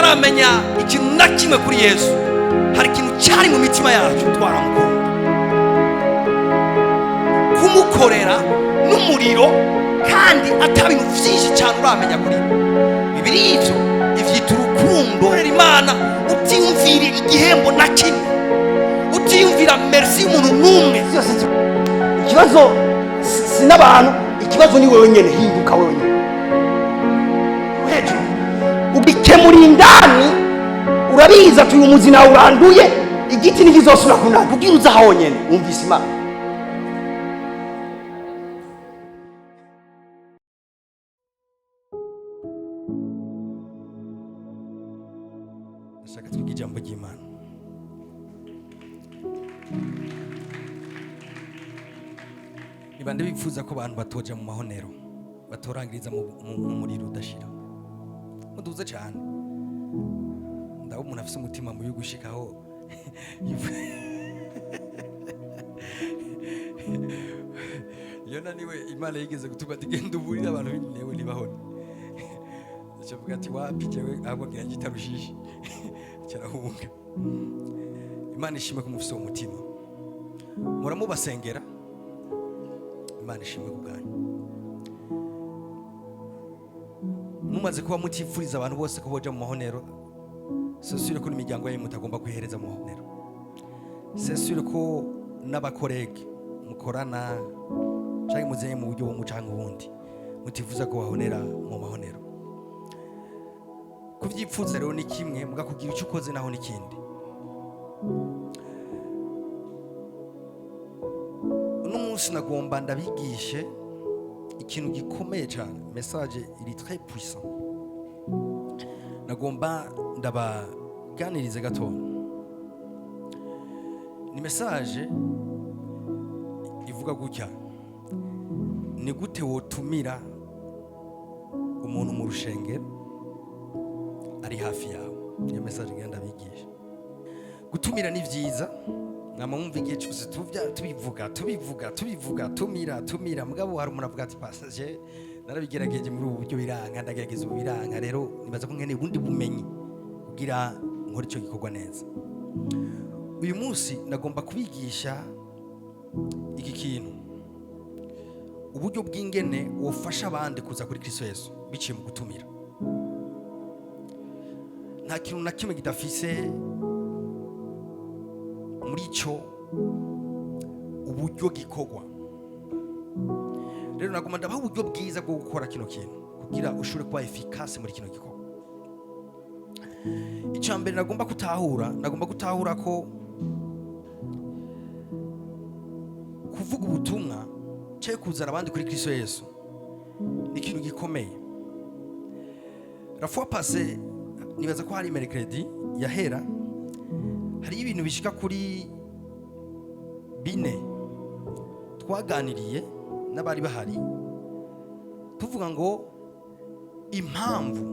Tutaramenya ikintu na kimwe kuri Yesu, hari ikintu cyari mu mitima yacu, twaramukunda, kumukorera n'umuriro, kandi ata bintu byinshi cyane uramenya kuri we. Bibiri ivyo ivyita urukundo. Korera Imana utiyumvira igihembo na kimwe, utiyumvira merci y'umuntu n'umwe. Byose ikibazo si n'abantu, ikibazo ni wewe nyene. Hinduka wewe nyene hejuru, ugikemura indani. Urabizi ati uyu muzi nawe uranduye, igiti ntikizosubira kunanda. Ubwira uza honyene wumvise Imana. Ndashaka twiga ijambo ry'Imana. Ni bande bifuza ko abantu batoja mu mahonero, batorangiriza mu muriro udashira? Muduze cyane. Ndabona umuntu afise umutima mubi gushikaho. Yona niwe Imana yigeze gutuma ati: "Genda uburire abantu b'Inewe ntibahone." Avuga ati: "Wapi, jewe ahubwo ngira ngita Rushishi." Cyarahunga. Imana ishimwe ko mufise uwo mutima, muramubasengera. Imana ishimwe ku bwanyu. Mumaze kuba mutifuriza abantu bose ko boja mu mahonero, c'est sûr ko n'imiryango yanyu mutagomba kwihereza mu mahonero. C'est sûr ko n'aba collègues mukorana canke muzanye mu buryo bumwe canke ubundi mutifuza ko bahonera mu mahonero. Kuvyipfuza rero ni kimwe, muga kugira icyo ukoze naho n'ikindi. Uno munsi nagomba ndabigishe ikintu gikomeye cyane, message iri très puissant. Nagomba ndabaganirize gato. Ni message ivuga gutya: ni gute wotumira umuntu mu rushengero ari hafi yawe? Niyo message ngenda ndabigisha. Gutumira ni vyiza, mwama mwumva igihe cyose tubivuga, tubivuga, tubivuga: tumira, tumira. Mugabo hari umuntu avuga ati: "Pastor, narabigerageje muri ubu buryo biranka, ndagerageza ubu biranka, rero nibaza ko nkeneye ubundi bumenyi kugira nkore icyo gikorwa neza." Uyu munsi nagomba kubigisha iki kintu, uburyo bw'ingene wofasha abandi kuza kuri Kristo Yesu biciye mu gutumira. Nta kintu na kimwe kidafise muri cyo uburyo gikorwa. Rero nagomba ndabaha uburyo bwiza bwo gukora kino kintu kugira ushobore kuba efficace muri kino gikorwa. Icya mbere nagomba gutahura ko kuvuga ubutumwa cyangwa kuzana abandi kuri Kristo Yesu ni ikintu gikomeye. La fois passée, nibaza ko hari mercredi yahera, hariyo ibintu bishika kuri bine twaganiriye n'abari bahari, tuvuga ngo impamvu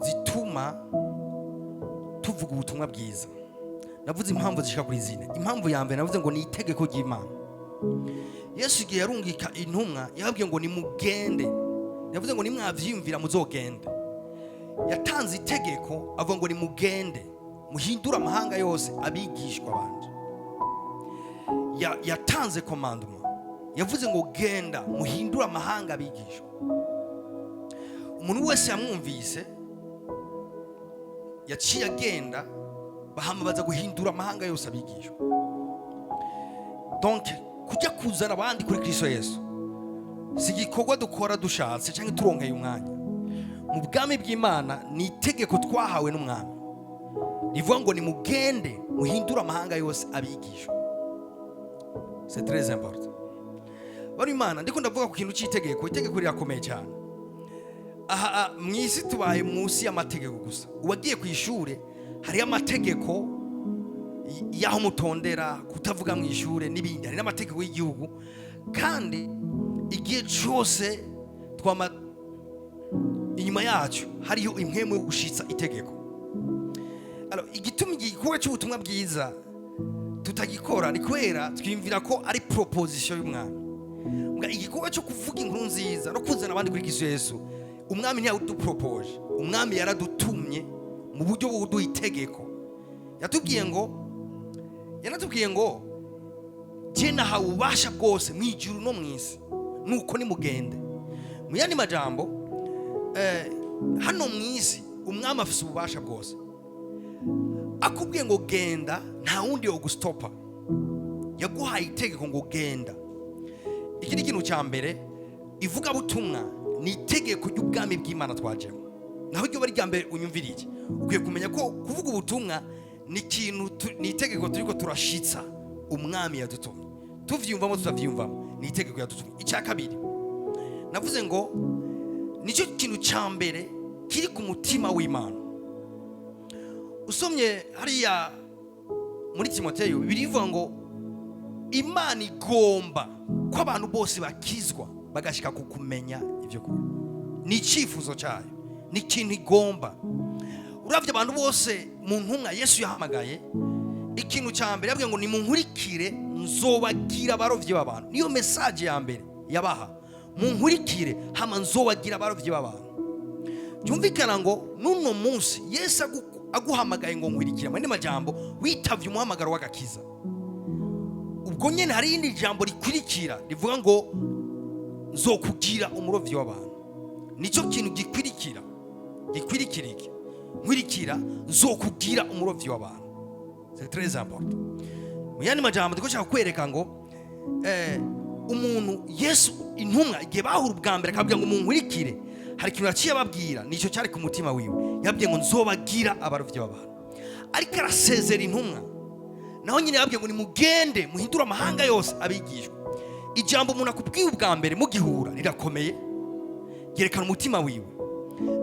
zituma tuvuga ubutumwa bwiza. Navuze impamvu zishika kuri zine. Impamvu ya mbere navuze ngo ni itegeko ry'Imana. Yesu igihe yarungika intumwa yababwiye ngo nimugende, yavuze ngo nimwavyiyumvira muzogende. Yatanze itegeko avuga ngo nimugende muhindure amahanga yose abigishwa banje. Yatanze commandement, yavuze ngo genda muhindure amahanga abigishwa. Umuntu wese yamwumvise yaciye agenda, bahama baza guhindura amahanga yose abigishwa. Donc kujya kuzana abandi kuri Kristo Yesu si igikorwa dukora dushatse cyangwa turonkeye umwanya. Mu bwami bw'Imana ni itegeko twahawe n'umwami rivuga ngo nimugende muhindure amahanga yose abigishwa. C'est très important. Bari Imana, ndiko ndavuga ku kintu cy'itegeko. Itegeko rirakomeye cyane. Aha mu isi tubaye munsi y'amategeko gusa. Uwagiye ku ishure, hariyo amategeko y'aho mutondera, kutavuga mu ishure n'ibindi. Hari n'amategeko y'igihugu, kandi igihe cyose twama inyuma yacu hariyo impwemu yo gushitsa itegeko. Alors, igituma igikorwa cy'ubutumwa bwiza tutagikora ni kubera twiyumvira ko ari proposition y'umwami. Mbwa igikorwa cyo kuvuga inkuru nziza no kuzana abandi kuri Kristo Yesu, Umwami ntiyawuduporopoje, umwami yaradutumye mu buryo bwo kuduha itegeko. Yatubwiye ngo, yanatubwiye ngo: "Je nahawe ububasha bwose mu ijuru no mu isi, nuko nimugende." Mu yandi majambo, hano mu isi umwami afise ububasha bwose. Akubwiye ngo genda, nta wundi wo gustopa. Yaguhaye itegeko ngo genda. Iki ni ikintu cya mbere. Ivugabutumwa ni itegeko ry'ubwami bw'Imana twajemo. Naho iryo bari rya mbere unyumviriye, ukwiye kumenya ko kuvuga ubutumwa ni ikintu ni itegeko turiko turashitsa umwami yadutumye. Tuvyiyumvamo, tutavyiyumvamo, ni itegeko yadutumye. Icya kabiri, navuze ngo nicyo kintu cya mbere kiri ku mutima w'Imana. Usomye hariya muri Timoteyo, birivuga ngo Imana igomba ko abantu bose bakizwa, bagashyika ku kumenya ibyo kuri. Ni icyifuzo cyayo, ni ikintu igomba. Urabye abantu bose mu ntumwa Yesu yahamagaye, ikintu cya mbere yabwiye ngo: "Nimunkurikire, nzobagira abarobyi b'abantu." Niyo message ya mbere yabaha: "Munkurikire, hama nzobagira abarobyi b'abantu." Byumvikana ngo n'uno munsi Yesu aguhamagaye ngo nkurikire, mu yandi majambo witavye umuhamagaro w'agakiza, ubwo nyene hari irindi jambo rikurikira rivuga ngo: "Nzokugira umurovyi w'abantu." Nicyo kintu gikwirikira, gikwirikira iki: "Nkurikira, nzokugira umurovyi w'abantu." C'est très important. Mu yandi majambo, ndiko nshaka kwereka ngo umuntu Yesu, intumwa igihe bahura ubwa mbere akabwira ngo munkurikire, hari ikintu yaciye ababwira, nicyo cyari ku mutima wiwe. Yabwiye ngo: "Nzobagira abarovyi b'abantu." Ariko arasezera intumwa, naho nyine yababwiye ngo: "Nimugende muhindure amahanga yose abigishwa." Ijambo umuntu akubwiye ubwa mbere mugihura rirakomeye, ryerekana umutima wiwe.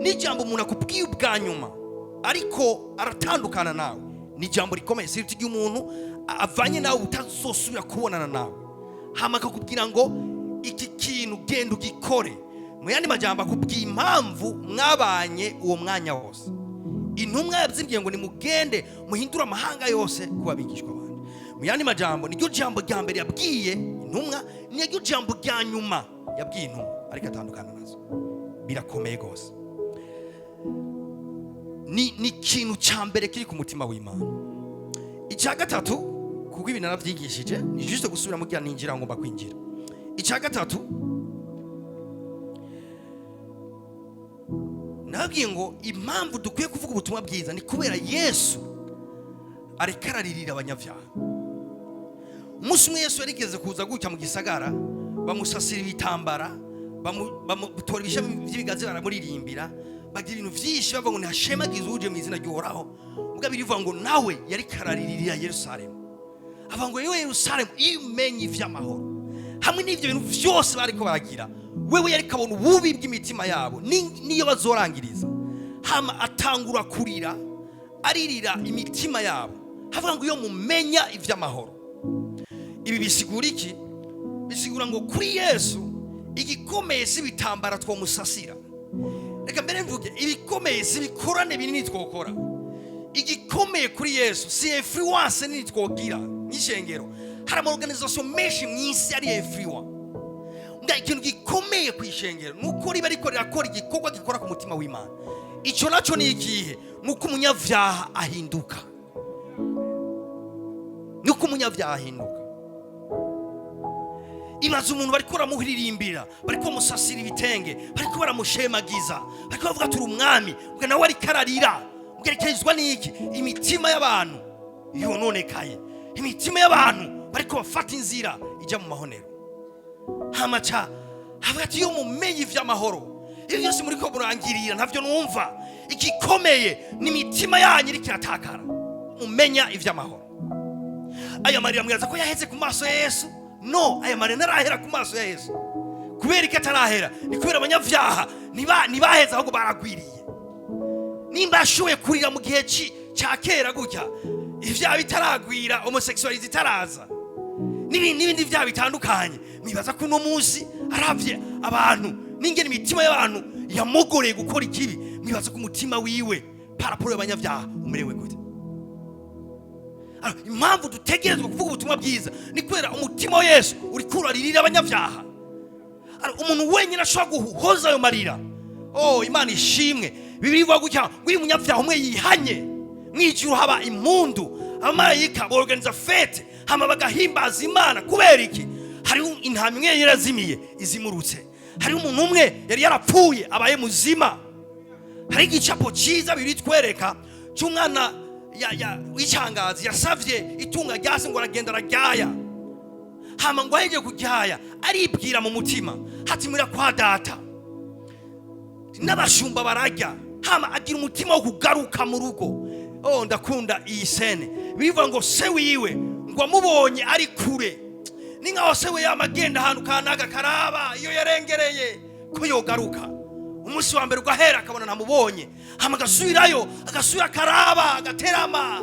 N'ijambo umuntu akubwiye ubwa nyuma ariko aratandukana nawe ni ijambo rikomeye, si igihe umuntu avanye nawe utazosubira kubonana nawe, hama akakubwira ngo: "Iki kintu genda ugikore." Mu yandi majambo, akubwiye impamvu mwabanye uwo mwanya wose. Intumwa yabyibwiye ngo: "Nimugende muhindure amahanga yose kuba abigishwa banje." Mu yandi majambo, niryo jambo rya mbere yabwiye intumwa, niryo jambo rya nyuma yabwiye intumwa ariko atandukana nazo. Birakomeye rwose. Ni ikintu cya mbere kiri ku mutima w'Imana. Icya gatatu, kuko ibi narabyigishije, ni juste gusubira mu gihe ninjira, ngomba kwinjira. Icya gatatu, nababwiye ngo impamvu dukwiye kuvuga ubutumwa bwiza ni kubera Yesu areka araririra abanyabyaha. Umunsi umwe Yesu yarigeze kuza gutya mu gisagara, bamusasira ibitambara, bamutora ibishami by'ibigazi, baramuririmbira, bagira ibintu byinshi, bavuga ngo: "Ntihashemagize uje mu izina ry'Uhoraho." Ubwo birivuga ngo nawe yari kararirira Yerusalemu, avuga ngo: "Yewe Yerusalemu, iyo umenye ivy'amahoro." Hamwe n'ibyo bintu byose bariko baragira, wewe yari kabona ububi bw'imitima yabo niyo bazorangiriza. Hama atangura kurira, aririra imitima yabo, havuga ngo: "Iyo mumenya ivy'amahoro." Ibi bisigura iki? Bisigura ngo kuri Yesu igikomeye si ibitambara twomusasira. Reka mbere mvuge, ibikomeye si ibikorane binini twokora. Igikomeye kuri Yesu si influence nini twogira nk'ishengero. Hari ama organisation menshi mu isi ari influence. Nga ikintu gikomeye ku ishengero ni uko riba riko rirakora igikorwa gikora ku mutima w'Imana. Icyo nacyo ni ikihe? Ni uko umunyabyaha ahinduka, ni uko umunyabyaha ahinduka. Ibaza umuntu bariko baramuhiririmbira, bariko bamusasira ibitenge, bariko baramushemagiza, bariko bavuga turi umwami, ubwo nawe ariko ararira. Bwerekezwa n'iki? Imitima y'abantu yononekaye, imitima y'abantu bariko bafata inzira ijya mu mahonero. Hamaca havuga ati: "Iyo mumenye ivy'amahoro, ibyo byose muriko murangirira ntavyo numva. Igikomeye ni imitima yanyu iriko iratakara. Mumenya ivy'amahoro." Aya marira mwibaza ko yaheze ku maso ya Yesu? No, aya marira ntarahera ku maso ya Yesu. Kubera ko atarahera ni kubera abanyabyaha ntibaheze, ahubwo baragwiriye. Nimba yashoboye kurira mu gihe cya kera gutya, ibyaha bitaragwira, homosexualité itaraza, n'ibindi byaha bitandukanye, mwibaza ko uno munsi aravye abantu n'ingene imitima y'abantu yamugoreye gukora ikibi, mwibaza ko umutima wiwe par rapport y'abanyabyaha umerewe gute? Alors, impamvu dutegerezwa kuvuga ubutumwa bwiza ni kubera umutima wa Yesu uriko uraririra abanyabyaha. Alors, umuntu wenyine ashobora guhoza ayo marira Oh, Imana ishimwe. Bibiliya ivuga gutya ngo iyo umunyabyaha umwe yihanye, mwijuru haba impundu, abamarayika borganiza fête, hama bagahimbaza Imana. Kubera iki? Hariho intama imwe yari yarazimiye izimurutse, hariho umuntu umwe yari yarapfuye abaye muzima. Hari igicapo cyiza biri twereka cy'umwana w'icangazi yasavye itunga rya se ngo aragenda araryaya, hama ngo ahejeje kuryaya aribwira mu mutima hati: "Mura kwa data n'abashumba bararya." Hama agira umutima wo kugaruka mu rugo. Oh, ndakunda iyi scène. Bivuga ngo se wiwe ngo amubonye ari kure, ni nkaho se we yama agenda ahantu kanaka karaba iyo yarengereye ko yogaruka. Umunsi wa mbere ugahera akabona ntamubonye, hama agasubirayo, agasubira akaraba, agaterama,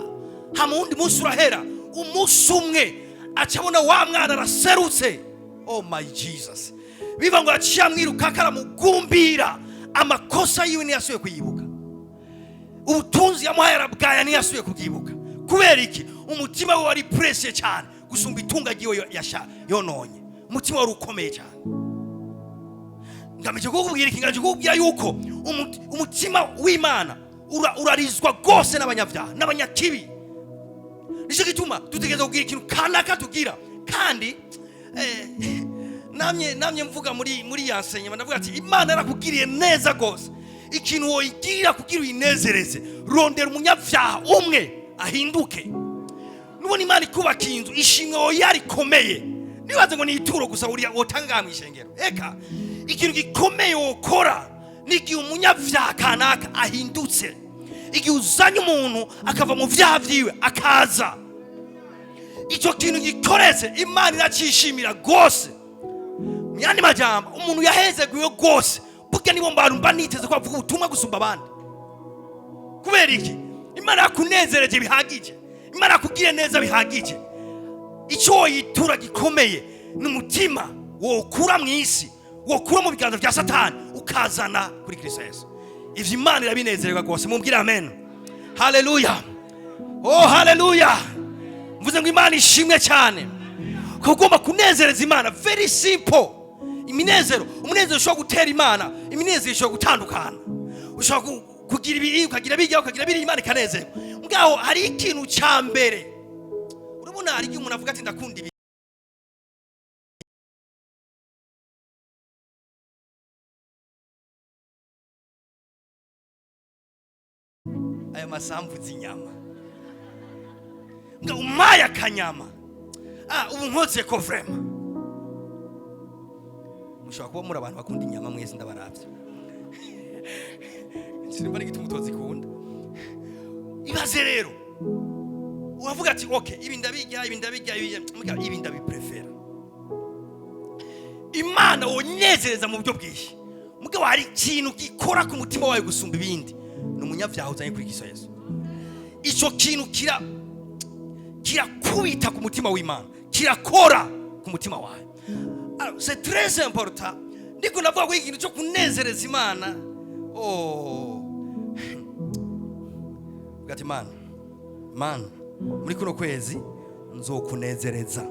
hama uwundi munsi urahera. Umunsi umwe aca abona wa mwana araserutse. Oh my Jesus! Biva ngo yaciye amwiruka aramugumbira. Amakosa yiwe ntiyasubiye kuyibuka, ubutunzi yamuhaye arabwaya ntiyasubiye kubyibuka. Kubera iki? Umutima we wari précieux cyane gusumba itunga ryiwe yononye. Umutima wari ukomeye cyane. Ngamije kukubwira iki? Ngamije kukubwira yuko umutima w'Imana urarizwa rwose n'abanyabyaha n'abanyakibi. Nicyo gituma dutegereza kugira ikintu kanaka tugira. Kandi namye mvuga muri ya nsenyema, ndavuga ati: "Imana yarakugiriye neza rwose. Ikintu woyigirira kugira uyinezereze, rondera umunyabyaha umwe ahinduke." Nubona Imana ikubaka inzu, ishimwe woya rikomeye, nibaze ngo ni ituro gusa uriya wotanga mu ishengero. Eka, ikintu gikomeye wokora ni igihe umunyabyaha kanaka ahindutse, igihe uzanye umuntu akava mu byaha byiwe akaza. Icyo kintu gikoretse, Imana iracyishimira rwose. Mu yandi majambo, umuntu yahezeguwe rwose, burya nibo bantu mba niteze ko bavuga ubutumwa gusumba abandi. Kubera iki? Imana yakunezereje bihagije, Imana yakugiriye neza bihagije. Icyo woyitura gikomeye ni umutima wokura mu isi, wokura mu biganza bya Satani, ukazana kuri Kristo Yesu. Ivyo Imana irabinezererwa rwose. Mumbwire amen. Haleluya! Oh, haleluya! Mvuze ngo Imana ishimwe cyane. Ukaba ugomba kunezereza Imana. Very simple. Iminezero, umunezero ushobora gutera Imana, iminezero ishobora gutandukana. Ushobora kugira ibi, ukagira bijya, ukagira biriya, Imana ikanezerwa. Ngaho hari ikintu cya mbere. Urabona, hari igihe umuntu avuga ati: "Ndakunda ibi." Aya masaha mvuze inyama, nga umaye akanyama, ubu nkoze ko vraiment. Mushobora kuba muri abantu bakunda inyama mwese, ndabaravye, sinumva n'igituma utozikunda. Ibaze rero uravuga ati: "Okay, ibi ndabirya, ibi ndabirya, ibi muga ibi ndabiprefera." Imana wonyezereza mu buryo bwinshi, mugabo hari ikintu gikora ku mutima wawe gusumba ibindi, ni umunyabyaha uzanye kuri Kristo Yesu. Icyo kintu kirakubita ku mutima w'Imana, kirakora ku mutima wawe. Alors, c'est très important. Ndiko ndavuga ko ikintu cyo kunezereza Imana, oh, vuga ati: "Mana, Mana, muri kuno kwezi nzokunezereza."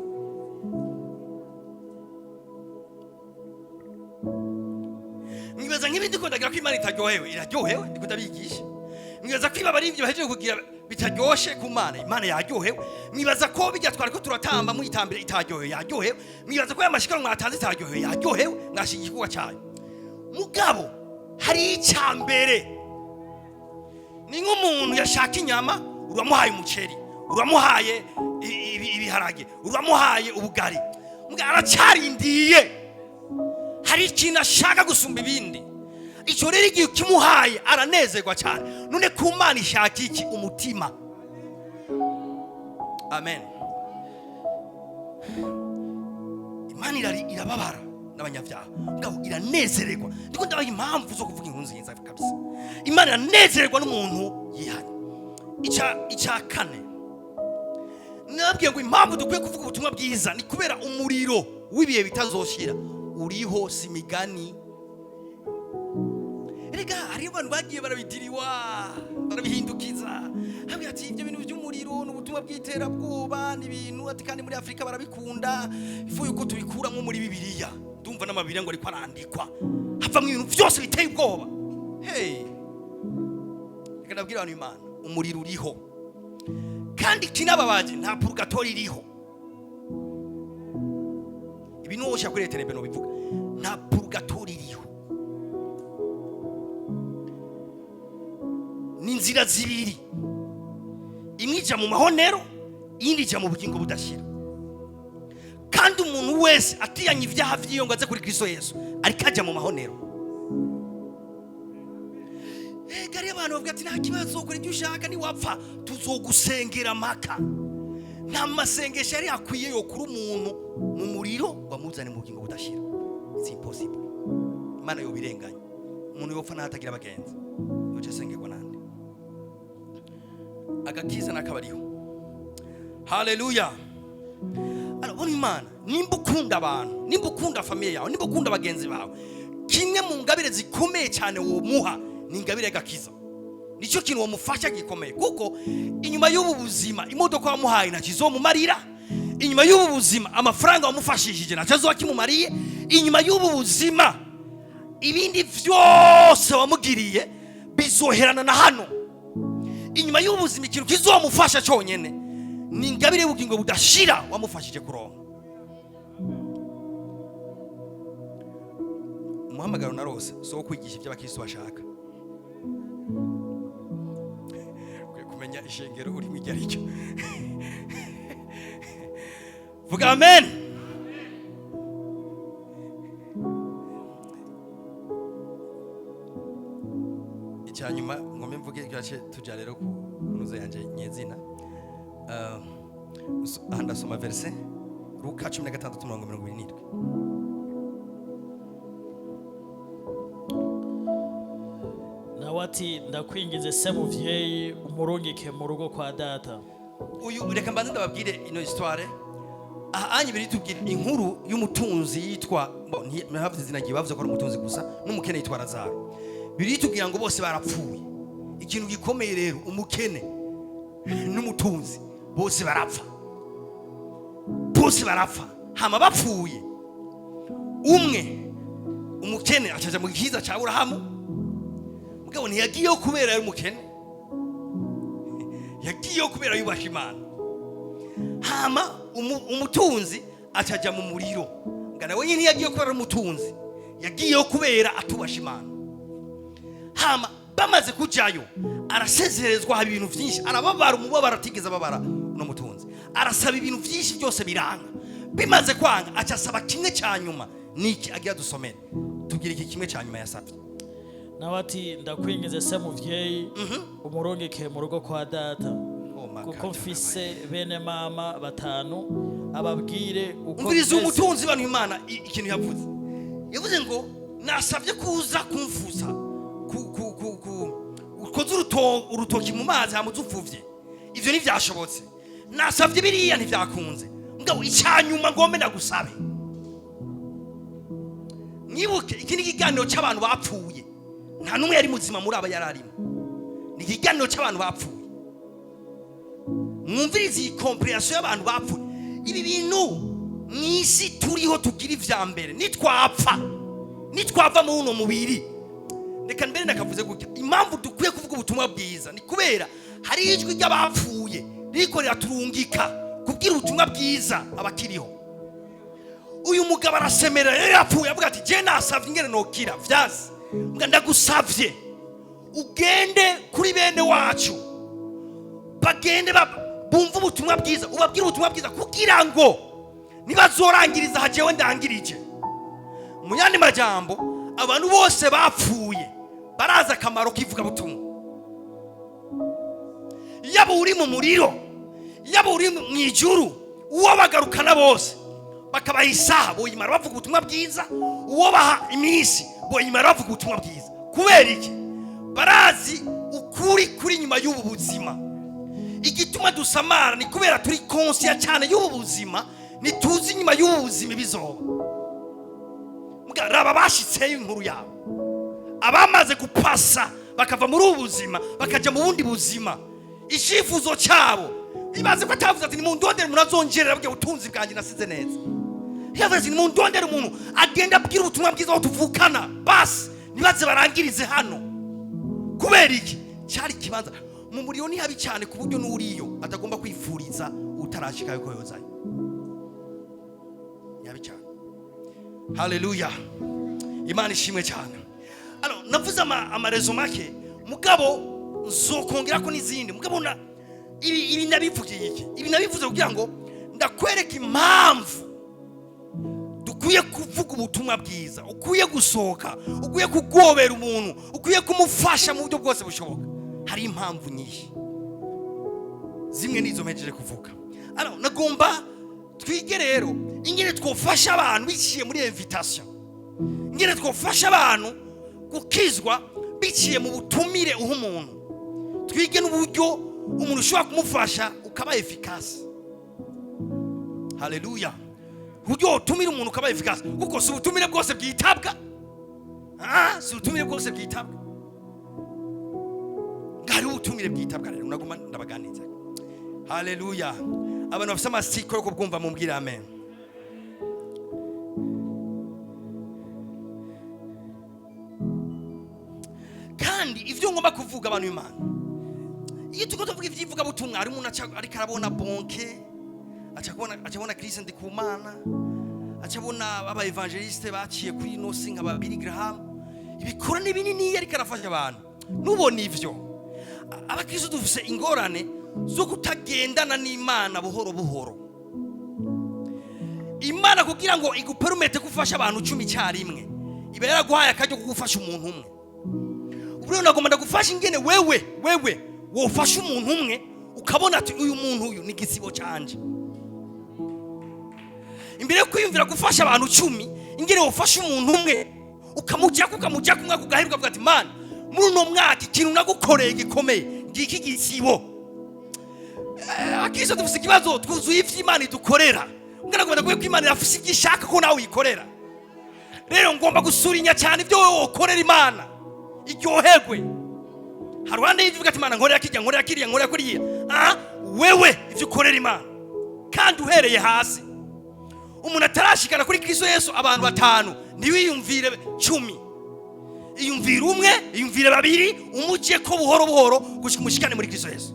Mwibaza nk'ibi ndiko ndagira ko Imana itaryohewe? Iraryohewe. Ndiko ndabigisha. Mwibaza ko ibi abaririmbyi bahejeje kugira bitaryoshe ku Mana? Imana yaryohewe. Mwibaza ko bijya twari ko turatamba muyitambire itaryohewe? Yaryohewe. Mwibaza ko ya mashikano mwatanze itaryohewe? Yaryohewe. Mwashinga igikorwa cyayo. Mugabo hari icya mbere, ni nk'umuntu yashaka inyama, uramuhaye umuceri, uramuhaye ibiharage, uramuhaye ubugari. Mugabo aracyarindiye, hari ikintu ashaka gusumba ibindi. Icyo rero igihe ukimuhaye aranezerwa cyane. None ku Mana ishaka iki? Umutima. Amen. Imana irababara n'abanyabyaha, mugabo iranezererwa. Ndiko ndabaha impamvu zo kuvuga inkuru nziza kabisa. Imana iranezererwa n'umuntu yihanye. Icya kane, nababwiye ngo impamvu dukwiye kuvuga ubutumwa bwiza ni kubera umuriro w'ibihe bitazoshira uriho. Si imigani. Erega hariyo abantu bagiye barabidiriwa, barabihindukiza, hamwe ati: "Ibyo bintu by'umuriro ni ubutumwa bw'iterabwoba, ni ibintu," ati, "kandi muri Afurika barabikunda, ifu yuko tubikuramo muri Bibiliya." Ndumva n'amabiriya ngo ariko arandikwa, havamo ibintu byose biteye ubwoba. Hey, reka ndabwira abantu, Imana, umuriro uriho, kandi ikinababaje, nta purgatoire iriho. Ibi nuwo ushaka kuri internet bivuga, nta purgatoire iriho. Ni inzira zibiri: imwe ijya mu mahonero, iyindi ijya mu bugingo budashira. Kandi umuntu wese atiyanye ibyaha by'iyo ngo aze kuri Kristo Yesu, ariko ajya mu mahonero. Ega hariyo abantu bavuga ati: "Nta kibazo, ukora ibyo ushaka, niwapfa tuzogusengera." Maka nta masengesho yari akwiye yo kuri umuntu mu muriro ngo amuzane mu bugingo budashira. It's impossible. Imana yobirenganya. Umuntu yopfa n'ahatagira abagenzi, yoca asengerwa nande? Agakiza nakabariho. Haleluya! Arabona Imana. Nimba ukunda abantu, nimba ukunda famille yawe, nimba ukunda bagenzi bawe, kimwe mu ngabire zikomeye cyane womuha ni ingabire y'agakiza. Nicyo kintu wamufasha gikomeye, kuko inyuma y'ubu buzima imodoka wamuhaye ntacyo izomumarira. Inyuma y'ubu buzima amafaranga wamufashishije ntacyo azoba kimumariye. Inyuma y'ubu buzima ibindi byose wamugiriye bizoherana na hano. Inyuma y'ubu buzima ikintu kizomufasha cyonyine ni ingabire y'ubugingo budashira wamufashije kuronka. Umuhamagaro narose si uwo kwigisha ibyo abakristo bashaka. Ukwiye kumenya ishengero urimo iryo ari ryo. Vuga amen. Icya nyuma ngombe mvuge gace, tujya rero ku ntuzo yanjye nyezina. Aha ndasoma verset Luka 16 mirongo 27. Nawe ati: "Ndakwinginze se muvyeyi, umurungike mu rugo kwa data." Uyu, reka mbanze ndababwire ino histoire. Aha anye biri tubwira inkuru y'umutunzi yitwa bo, ntihavuze izina ryiwe, bavuze ko ari umutunzi gusa, n'umukene yitwa Lazaro. Biri tubwira ngo bose barapfuye. Ikintu gikomeye rero, umukene n'umutunzi bose barapfa, bose barapfa. Hama bapfuye, umwe, umukene, acaja mu gikiza ca Aburahamu. Mugabo ntiyagiyeyo kubera yari umukene, yagiyeyo kubera yubasha Imana. Hama umutunzi acaja mu muriro. Nga nawe nyine yagiye kubera ari umutunzi, yagiyeyo kubera atubasha Imana. Hama bamaze kujayo, arasezerezwa, haba ibintu byinshi, arababara umubabaro atigeze ababara. Uno mutunzi arasaba ibintu byinshi, byose biranga. Bimaze kwanga, aca asaba kimwe cya nyuma. Niki agira dusomere, tubwire iki kimwe cya nyuma yasabye. Nawe ati: "Ndakwinginze se muvyeyi, umurungike mu rugo kwa data, Oh my kuko God. mfise bene mama batanu, ababwire uko Umviriza. bimeze." Umutunzi, bantu, Imana, ikintu yavuze, yavuze ngo: "Nasabye kuza kumfuza ku ukoze urutoki mu mazi hama uzupfuvye, ivyo ntivyashobotse. Nasabye biriya, ntivyakunze. Mugabo icyanyuma ngombe ndagusabe." Mwibuke, iki ni ikiganiro cy'abantu bapfuye, nta n'umwe yari muzima muri aba yari arimo. Ni ikiganiro cy'abantu bapfuye. Mwumvirize iyi compréhension y'abantu bapfuye. Ibi bintu mu isi turiho tugira ivya mbere, nitwapfa, nitwava muri uno mubiri. Reka mbere nakavuze gutya: impamvu dukwiye kuvuga ubutumwa bwiza ni kubera hari ijwi ry'abapfuye ririko riraturungika kubwira ubutumwa bwiza abakiriho. Uyu mugabo arasemerera, yari yapfuye, avuga ati: "Je nasavye ingene nokira vyazi. Mbwa ndagusavye ugende kuri bene wacu, bagende bumve ubutumwa bwiza, ubabwire ubutumwa bwiza, kugira ngo nibazorangiriza aha jewe ndangirije." Mu yandi majambo, abantu bose bapfuye barazi akamaro k'ivugabutumwa. Yaba uri mu muriro, yaba uri mu ijuru, uwo bagarukana bose bakabaha isaha boyimara bavuga ubutumwa bwiza, uwo baha iminsi boyimara bavuga ubutumwa bwiza. Kubera iki? Barazi ukuri kuri inyuma y'ubu buzima. Igituma dusamara ni kubera turi conscients cyane y'ubu buzima, ntituzi inyuma y'ubu buzima ibizoba. Mbwa raba bashitseyo inkuru yabo, abamaze gupasa bakava muri ubu buzima bakajya mu bundi buzima, icyifuzo cyabo, ibaze ko atavuze ati: "Nimundondere umuntu azongerera bwe butunzi bwanjye nasize neza." Yavuze ati: "Nimundondere umuntu agenda abwira ubutumwa bwiza aho tuvukana, basi nibaze barangirize hano." Kubera iki? Cyari ikibanza mu muriro ni habi cyane, ku buryo n'uriyo atagomba kwifuriza utarashikayo ko yozayo. Ni habi cyane. Haleluya, Imana ishimwe cyane. Alors, navuze ama raisons make, mugabo nzokongera ko n'izindi. Mugabo na ibi nabivugiye iki? Ibi nabivuze kugira ngo ndakwereka impamvu dukwiye kuvuga ubutumwa bwiza, ukwiye gusohoka, ukwiye kugobera umuntu, ukwiye kumufasha mu buryo bwose bushoboka. Hari impamvu nyinshi, zimwe nizo mpejeje kuvuga. Alors, nagomba twige rero ingene twofasha abantu biciye muri invitation, ingene twofasha abantu gukizwa biciye mu butumire uha umuntu. Twige n'uburyo umuntu ushobora kumufasha ukaba efficace. Haleluya! Uburyo wotumira umuntu ukaba efficace, kuko si ubutumire bwose bwitabwa. Si ubutumire bwose bwitabwa. Hariho ubutumire bwitabwa. Rero naguma ndabaganiriza. Haleluya! Abantu bafite amasiko yo kubwumva, mumbwire amen. Kandi ibyo ngomba kuvuga, abantu b'Imana, iyo turiko tuvuga ivy'ivugabutumwa, hari umuntu ariko arabona Bonke, aca abona Chris Ndikumana, aca abona aba évangéliste baciye kuri ino si nka ba Billy Graham, ibikora ni binini, ariko arafasha abantu. Nubona ivyo, abakristo dufise ingorane zo kutagendana n'Imana buhoro buhoro. Imana kugira ngo igupermette gufasha abantu 10 icyarimwe, iba yaraguhaye akaryo ko gufasha umuntu umwe. Ubu rero nagomba ndagufasha ingene wewe wofasha umuntu umwe, ukabona ati: "Uyu muntu uyu ni igisibo canje." Imbere yo kwiyumvira gufasha abantu 10, ingene wofasha umuntu umwe, ukamujyako, ukamujyako umwaka ugahera, ukavuga ati: "Mana, muri uno mwaka ikintu nagukoreye gikomeye ngiki gisibo." Akristo dufise ikibazo, twuzuye ivy'Imana idukorera. Ngana ngomba ndaguye ko Imana irafise ibyo ishaka ko nawe uyikorera. Rero ngomba gusurinya cyane ibyo wowe wokorera Imana iryoherwe. Haruhande y'ibyo uvuga ati: "Imana, nkorera kirya, nkorera kiriya, nkorera kuriya." Wewe ibyo ukorera Imana, kandi uhereye hasi, umuntu atarashikana kuri Kristo Yesu, abantu batanu, ntiwiyumvire 10, iyumvire umwe, iyumvire babiri, umujye ko buhoro buhoro gushika umushikane muri Kristo Yesu.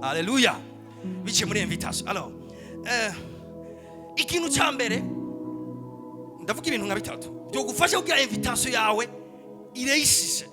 Haleluya! Biciye muri invitation. Alors, ikintu cya mbere, ndavuga ibintu nka bitatu byogufasha kugira invitation yawe ireyisise.